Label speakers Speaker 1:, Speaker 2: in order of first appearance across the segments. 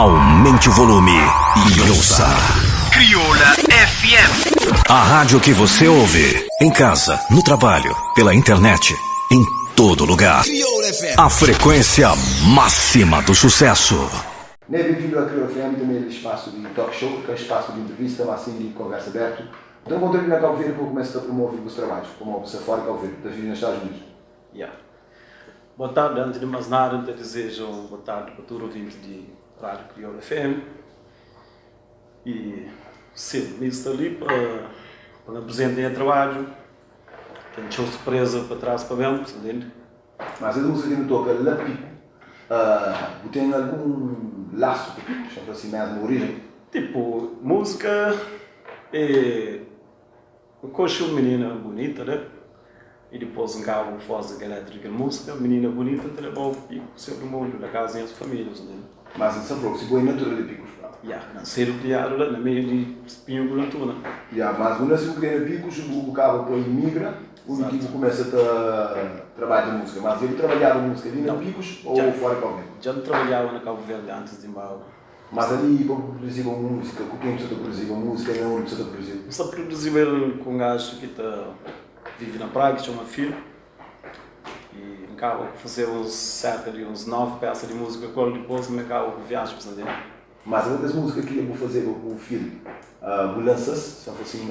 Speaker 1: Aumente o volume e ouça.
Speaker 2: Crioula FM.
Speaker 1: A rádio que você ouve. Em casa, no trabalho, pela internet, em todo lugar. A frequência máxima do sucesso.
Speaker 3: Né, bem-vindo à Crioula FM, também espaço de talk show, que é espaço de entrevista, mas sim de conversa aberta. Então, encontrei na Cabo Verde para começar a promover os trabalhos, como o fora Cabo Verde, da vida nos Estados Unidos.
Speaker 4: Yeah. Boa tarde, antes de mais nada, eu te desejo boa tarde para todo ouvinte de Rádio Crioula FM. E sim, me estou ali para apresentar o trabalho. Tem show surpresa para trás para dentro, entende?
Speaker 3: Mas a música que não toca lá pico, tem algum laço com pico, chama assim mesmo origem?
Speaker 4: Tipo, música é. Eu conheci uma menina bonita, né? E depois um carro faz elétrica música, menina bonita, te levou o pico, seu do mundo, da casa e as famílias, entende?
Speaker 3: Mas em São Paulo, se põe natural de picos, pá.
Speaker 4: Yeah, nasceram criado lá, no meio de espinho com lantuna.
Speaker 3: Yeah, mas quando nasceu criado picos, o cabo põe migra, o tipo começa a trabalhar de música. Mas ele trabalhava música ali na Picos ou
Speaker 4: Já.
Speaker 3: fora de Cabo Verde?
Speaker 4: Já não trabalhava na Cabo Verde antes de ir embora.
Speaker 3: Mas ali para produzir uma música, com quem você produzir uma música, não onde você produzir.
Speaker 4: Só produzi ele com um gajo que tá, vive na Praga, que chama Filho. E acaba por fazer uns, cerca de uns 9 peças de música com ele, depois me acaba por viagem, você entende?
Speaker 3: Mas outras músicas que eu vou fazer com o filho, lanças, só assim,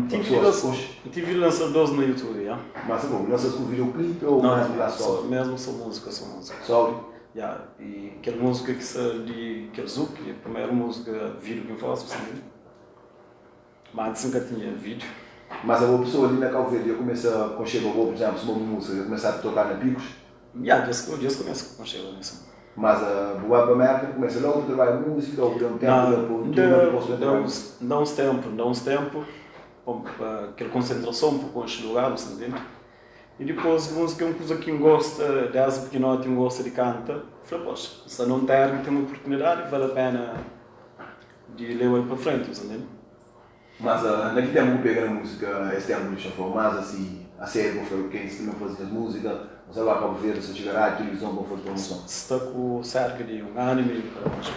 Speaker 4: Tive de
Speaker 3: pessoas
Speaker 4: lançar,
Speaker 3: coxas.
Speaker 4: tive de lançar 12 no YouTube, yeah?
Speaker 3: Mas é bom, lanças com videoclipe ou
Speaker 4: Não,
Speaker 3: mais lá
Speaker 4: só,
Speaker 3: só?
Speaker 4: mesmo só música, só música.
Speaker 3: Só áudio?
Speaker 4: Yeah, e aquela música que saiu de aquele Zouk, que é a primeira música vídeo que eu faço, você entende? Mas antes nunca tinha vídeo.
Speaker 3: Mas a boa pessoa ali na Cabo Verde, eu começo a, quando chega, vou, por exemplo, se uma música, eu começo a tocar na Picos,
Speaker 4: Yeah, já começo com chega nisso.
Speaker 3: mas a boa para a América, começa logo a trabalhar música, ou por um tempo,
Speaker 4: Não,
Speaker 3: depois um turno, depois trabalho.
Speaker 4: dá uns tempo, dá uns tempo, para aquela concentração, para encher lugar, você entende? E depois, música é uma coisa que eu gosta, desde pequenote eu gosto de cantar. Falei, poxa, se não tem, tem uma oportunidade, vale a pena de levar para frente, você entende?
Speaker 3: Mas naquele tempo que pega na música, esse tempo de chafão, mas assim, a série, vou quem se não fazia música, você vai a Cabo Verde, você chega lá, televisão, vou fazer promoção.
Speaker 4: Está com cerca de um ano e meio para baixo.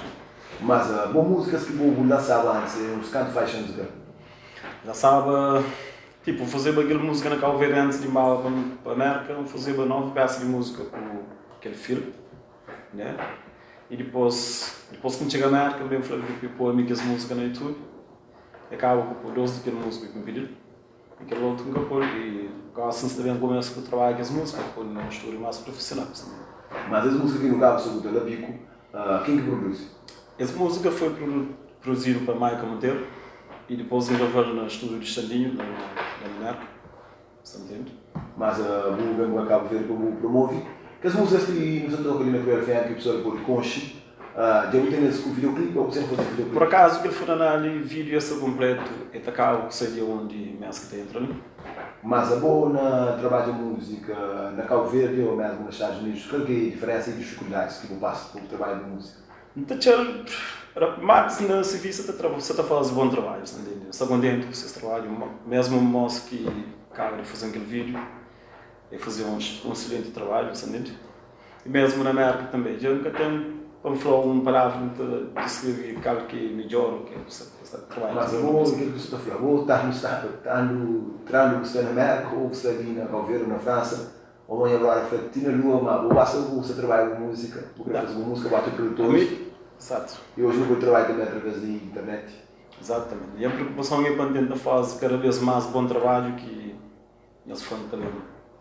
Speaker 3: Mas boas músicas que vou lançar antes, os cantos faz música.
Speaker 4: Já sabe, tipo, fazer aquela música na Cabo Verde antes de ir embora para a América, fazer 9 peças de música com aquele filme, né? E depois quando chega a América, eu falei que pôr minhas músicas no YouTube. Acabo com pôr 12 daquela música que me pediram. Aquele outro nunca pôr, e gosto de também começo com o trabalho com as músicas, pôr num estúdio mais profissional. Assim.
Speaker 3: Mas as músicas que no cabo são do Pico, quem que produz?
Speaker 4: Essa música foi produzida por Michael Monteiro e depois gravada no estúdio de Xandinho, na América. Você entende?
Speaker 3: Mas vou ver com a Cabo Verde como promove. Que as músicas que nos tocam ali na Crioula FM, que o pessoal pode conche, já tem esse com videoclipe ou você fazer videoclipe?
Speaker 4: Por acaso, que ele foi ali, vídeo esse completo, é tacado que seria onde mesmo que tem entrando.
Speaker 3: Mas a boa na trabalho de música na Cabo Verde ou mesmo nos Estados Unidos, qual que é a diferença e dificuldades que eu passo com o trabalho de música?
Speaker 4: Então, Marcos, na serviço, você está fazendo um bom trabalho, você entende? Está contente com o seu trabalho, mesmo o moço que acaba de fazer aquele vídeo, é fazer um excelente trabalho, você entende? E mesmo na América também, eu nunca tenho para falar uma palavra de descrever aquilo que melhor, que você trabalha.
Speaker 3: Mas eu vou, aquilo que você está falando, vou estar no estado, está na América, ou está ali na Cabo Verde, ou na França, ou amanhã agora, na lua, mas vou passar, você trabalha com música, vou querer fazer uma música, bater produtores.
Speaker 4: Exato.
Speaker 3: E hoje eu trabalho também através da internet.
Speaker 4: Exatamente. E a preocupação é para tentar fazer cada vez mais bom trabalho que eles foram também.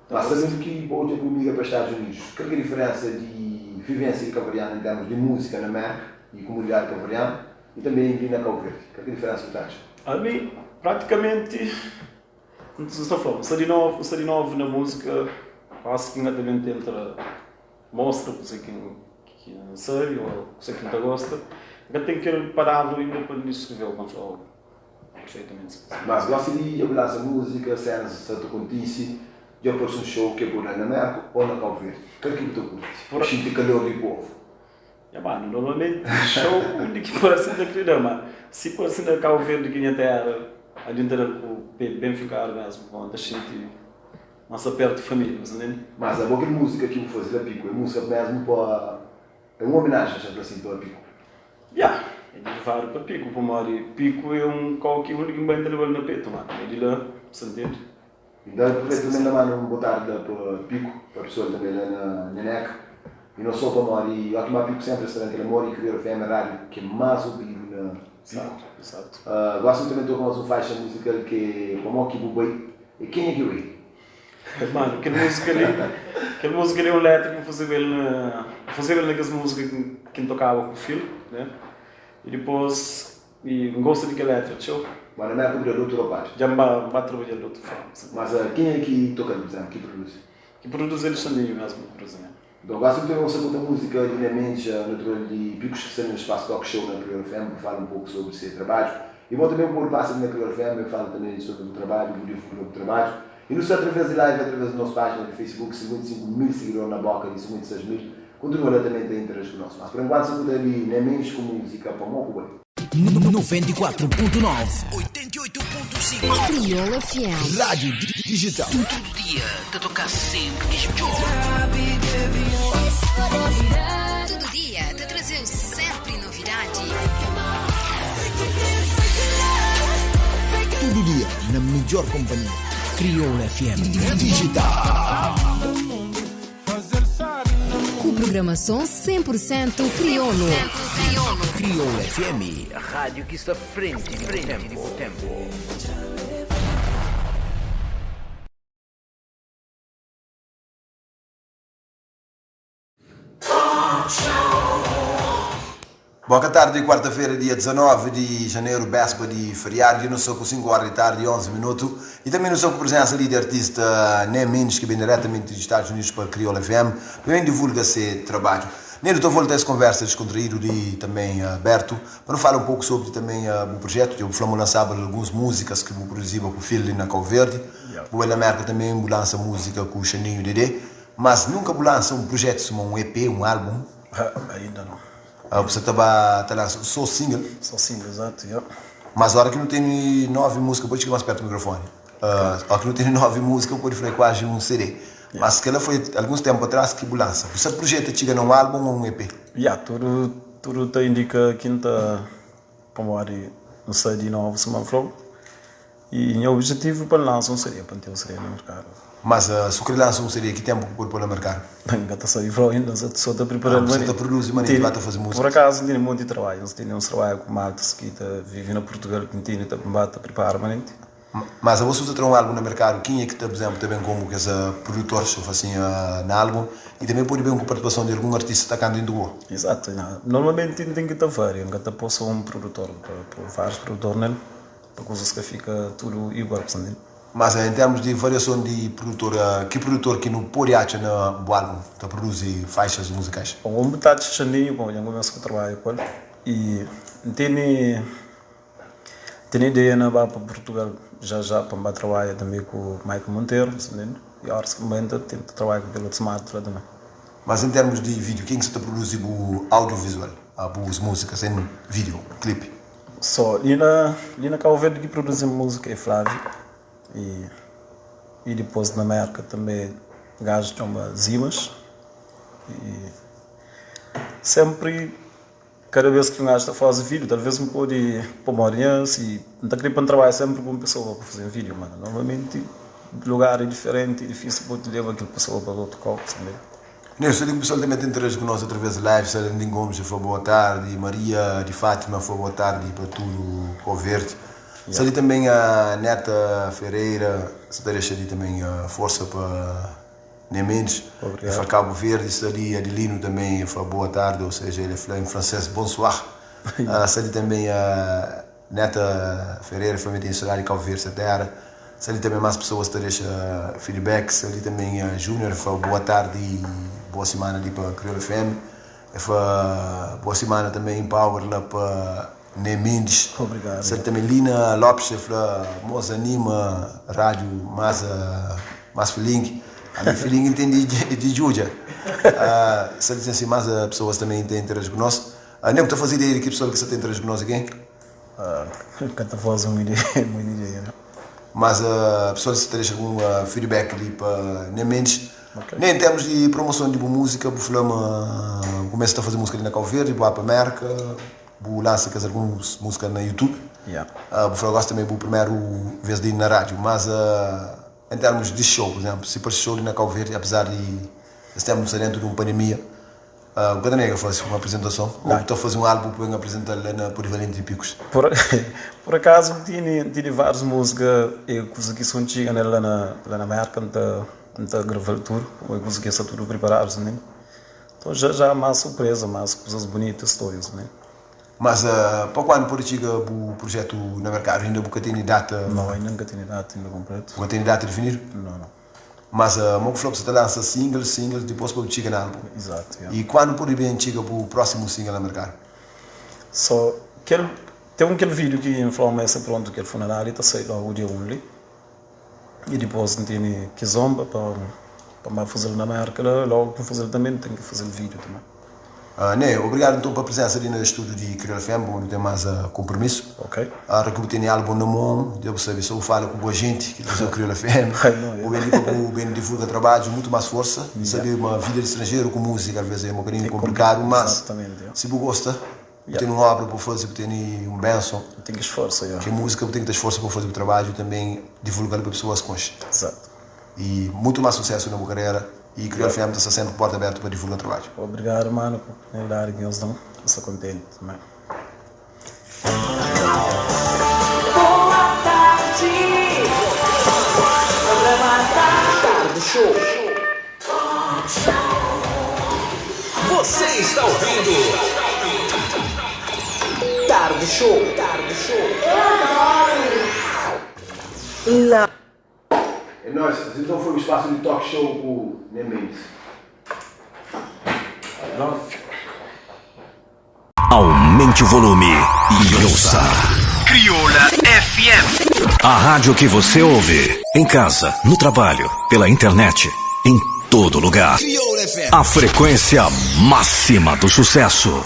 Speaker 3: Mas sabendo que hoje comigo para os Estados Unidos, qual é a diferença de vivência cabo-verdiana em termos de música na América e comunidade cabo-verdiana e também aqui na Cabo Verde? Qual é a diferença que tens?
Speaker 4: A mim, praticamente, não estou falando, sou de novo na música, quase que ainda também tenta mostra você que não sabe ou você que não gosta. Eu tenho que parar ainda para me escrever o controle perfeitamente.
Speaker 3: Mas gosta de hablar essa música, cenas, se tu contisse, já pôs um show que é bom na América ou na Cabo Verde. O que é que tu curte? Por sentir calor do povo.
Speaker 4: É, mano, normalmente show onde que parece da querida, mas se parece da Cabo Verde que minha terra, a gente era bem ficar mesmo, quando a gente nossa perto de família, você entende?
Speaker 3: Mas a boa música que eu vou fazer da Pico, é música mesmo para é uma homenagem, já assim, para Pico.
Speaker 4: Ya, é di levadu pa Piku, pamodi Piku é un kau ki undi ki N bai N ta leba-l na petu, mano. É di la, sa ntende?
Speaker 3: Nta aproveita também nta manda um boa tarde la pa Pico, pa pessoal também la na Neneca. E não só pamodi ó ki ma Pico sempre sta na kel amor e Kriolu FM é rádio ki é más obidu na Pico.
Speaker 4: Exato, exato.
Speaker 3: Gosi nu também toka más um faixa musical ki é Pamó Ki Bu Bai. E kenha ki bai?
Speaker 4: Mano, kel música li, kel música li é um letra ki N fazeba el na, N fazeba el na kes música ki N tokaba ku Phil, né? E dipôs E N gosta di kel letra txeu.
Speaker 3: Ma na Merka bu da dotu rapaz.
Speaker 4: Dja N ba N ba trabadja di otu forma.
Speaker 3: Mas kenha ki toka-l, pur izénplu, ki produzi?
Speaker 4: Ki produzi é Alexandrinho mesmu ki produzi nha.
Speaker 3: Nton, gosi bu ta ben sakuta múzika di Nha Mendes, natural di Picos, ki sta na Espaço Talk Show na Kriol FM, pa fala un poku sobri se trabadju. I bo tanbe bu pode pasa li na Kriol FM, ben fala tanbe sobri bu trabadju, bu divulga bu trabadju. I nu sta através di live através di nos pájina di Facebook, 55 mil sigidor na boka di 56 mil. Kontinua la tanbe ta interagi ku nos. Mas por enkuantu sakuta li Nha Mendes ku múzika Pamó Ku Bai.
Speaker 2: 94.9 88.5
Speaker 5: Crioula FM.
Speaker 2: Rádio Digital. Tudu dia ta toka sempri kes midjor.
Speaker 5: Tudu dia ta traze-u sempri novidadi.
Speaker 2: Tudu dia na midjor companhia. Crioula FM Digital.
Speaker 5: Ku programason 100 pur sentu kriolu.
Speaker 2: Crioula FM, rádio ki sta frenti di bu tempu.
Speaker 3: Boa tardi di kuarta-fera dia 19 di janeru béspa di feriadu dja nu sta ku 5 óra di tardi i 11 minutu i tanbe nu sta ku prezensa li di artista Né Mendes ki ben diretamenti di Stadus Unidus pa Crioula FM pa ben divulga se trabadju. Né nu ta volta es konversa diskontraídu li tanbe abertu pa nu fala un poku sobri tanbe bu projetu dja bu fla ma bu lansaba alguns múzikas ki bu produziba ku Phil li na Kau Verdi bu bai na Merka tanbe bu lansa múzika ku Xandinho Dede mas nunka bu lansa un projetu suma un EP un álbum?
Speaker 4: Ainda não.
Speaker 3: Ah, bu sa ta ba ta lansa so single?
Speaker 4: So single, exato, yeah.
Speaker 3: Mas ora ki nu teni 9 música, pode txiga mais perto do microfone. Ora ki nu teni 9 música, pode fla é quase um CD. Yeah. Mas kela foi alguns tempo atrás ki bu lansa. Bu sa projeta txiga na um álbum ou um EP?
Speaker 4: Yeah, tudu, tudu ta indica ki N ta, pamodi N sta di novu suma N fla-u. E nha objetivu pa N lansa un CD, pa N ten un CD na merkadu.
Speaker 3: Mas su kre lansa un CD, ki tenpu ku pode po na merkadu?
Speaker 4: N ka ta sabe fla-u inda, N sa so ta pripara-l.
Speaker 3: Bu sa ta produzi manera di ba ta faze múzikas?
Speaker 4: Pur akazu N tene monti trabadju, N tene uns trabadju ku maltas ki ta vive na Purtugal ki N tene ta N ba ta pripara manenti.
Speaker 3: Mas abo su ta tra un álbum na merkadu, kenha ki ta, pur izénplu, ta ben komu kes produtores, ta fla asin, na álbum? I tanbe pode ben ku partisipason di algun artista ta kanta djuntu ku bo?
Speaker 4: Izatu, normalmenti N ten ki ta varia, N ka ta po so un produtor, N ta po várius produtor nel. Pa kuzas ka fika tudu igual, bu sta ntende?
Speaker 3: Mas en termus di variason di produtor, ki produtor ki nu podi atxa na bu album ta produzi faixas muzikais?
Speaker 4: Bon, bu ta atxa Xandinho, bon, dja N kumesa ku trabadju ku el i N tene tene ideia na ba pa Purtugal já já pa N ba trabadja tanbe ku Michael Monteiro, bu sta ntende? I óras ki N bai N ta tenta trabadja ku kel otus matos la tanbe.
Speaker 3: Mas en termus di vídiu, ken ki sa ta produzi bu audiovisual, bus múzikas en vídiu, klipi?
Speaker 4: So li na li na Cabo Verde ki produzi música é Flávio e e dipôs na Merca també gajo txoma Zimas e sempri kada vez ki um gajo ta fazi vídeo talvez n podi pamodi nha si n ta kre pa n trabadja sempri ku um pessoa pa faze vídeo ma normalmenti lugar é diferenti é difícil podi leba kel pessoa pa otu kau sabe.
Speaker 3: Nelson, di ki pessoal também ta interage ku nos através di live, Salandin Gomes fla boa tarde, Maria de Fátima fla boa tarde pa tudo Cabo Verde. Sta li também a Neta Ferreira, sta ta dexa li também força pa Né Mendes,
Speaker 4: Obrigado.
Speaker 3: fla Cabo Verde, sta li Adelino também fla boa tarde, ou seja, ele fla em francês bonsoir. Sta li também a Neta Ferreira fla mi ten sodadi Cabo Verde sa terra. Sta li tanbe mas pessoas ta dexa feedback. Sta li tanbe Junior fla boa tarde e boa semana li pa Crioula FM. E fla boa semana tanbe Empower la pa Né Mendes.
Speaker 4: Obrigado.
Speaker 3: Sta li tanbe Lina Lopes e fla mos anima rádio mas mas feeling. Ami feeling n ten di di djudja. Sta li ten mas pessoas tanbe ta interage ku nos. Né bu ta faze ideia di ki pessoal ki sta ta interage ku nos aki?
Speaker 4: Ka ta faze un ideia, muita ideia não.
Speaker 3: Mas pessoal si ta dexa algun feedback li pa Né Mendes.
Speaker 4: Ok.
Speaker 3: Né, em termos di promoson di bu música, bu fla ma bu kumesa ta faze música li na Cabo Verde, bu ba pa Merka. bu lansa kes alguns múzika na YouTube. Bu fla gosi tanbe bu primeru vez di na rádiu, mas en termus di show, pur izénplu, si parse show li na Kau Verdi, apezar di es ténpu nu sta déntu di un pandemia, bu ka ta nega faze un aprizentason ô bu ta faze un álbum pa ben aprizental la na Polivalenti di Pikus?
Speaker 4: Pur akazu N tene, N tene várius múzika e kuza ki son txiga nel la na, la na Mérka, N ta, N ta grava-l tudu, e kuza ki sta tudu priparadu ne. Nton já já más surpreza, más kuzas bunitu, stórias ne.
Speaker 3: Mas pa kuandu pode txiga bu projetu na merkadu? Inda bu ka tene data?
Speaker 4: Nau, inda N ka tene data inda konpletu.
Speaker 3: Bu ka tene data difinidu?
Speaker 4: Nau, nau.
Speaker 3: Mas mo ku fla bu sa ta lansa single, single, dipos pa bu txiga na album.
Speaker 4: Izatu, ya.
Speaker 3: I kuandu pode ben txiga bu prosimu single na merkadu?
Speaker 4: So, kel, ten un kel video ki N fla ma e sta prontu, kel funerária ta sai logu dia 1 li. I dipos N tene kizomba pa pa N ba faze-l na Mérka la, logu ki N faze-l tanbe N ten ki faze-l video tanbe.
Speaker 3: Né, obrigadu nton pa prizensa li na studiu di Kriol FM, bo nu ten más konpromisu.
Speaker 4: Ok.
Speaker 3: Ora ki bu tene album na mon, dja bu sabe, so bu fala ku bu ajenti ki ta faze Kriol FM, bu ben li pa bu ben divulga trabadju, mutu más forsa. N sabe ma vida di stranjeru ku múzika alvês é un bokadinhu konplikadu, mas si bu gosta, bu tene un obra pa bu faze, bu tene un benson.
Speaker 4: Bu ten ki sforsa, ya.
Speaker 3: Ki é múzika, bu ten ki ta sforsa pa bu faze bu trabadju i tanben divulga-l pa pesoas konxe.
Speaker 4: Exato.
Speaker 3: I mutu más susésu na bu karera. E Kriol FM ta sta senpri porta abertu pa divulga trabadju.
Speaker 4: Obrigadu manu pa oportunidadi ki nhos dam, N sta kontenti tambe.
Speaker 6: Boa tarde, programa Tarde Show.
Speaker 1: Você está ouvindo
Speaker 6: Tarde Show. Tarde Show. La.
Speaker 3: É nóis, então foi o espaço de talk show ku Né Mendes.
Speaker 1: Aumente o volume e ouça.
Speaker 2: Crioula FM.
Speaker 1: A rádio que você ouve. Em casa, no trabalho, pela internet, em todo lugar.
Speaker 2: Crioula FM.
Speaker 1: A frequência máxima do sucesso.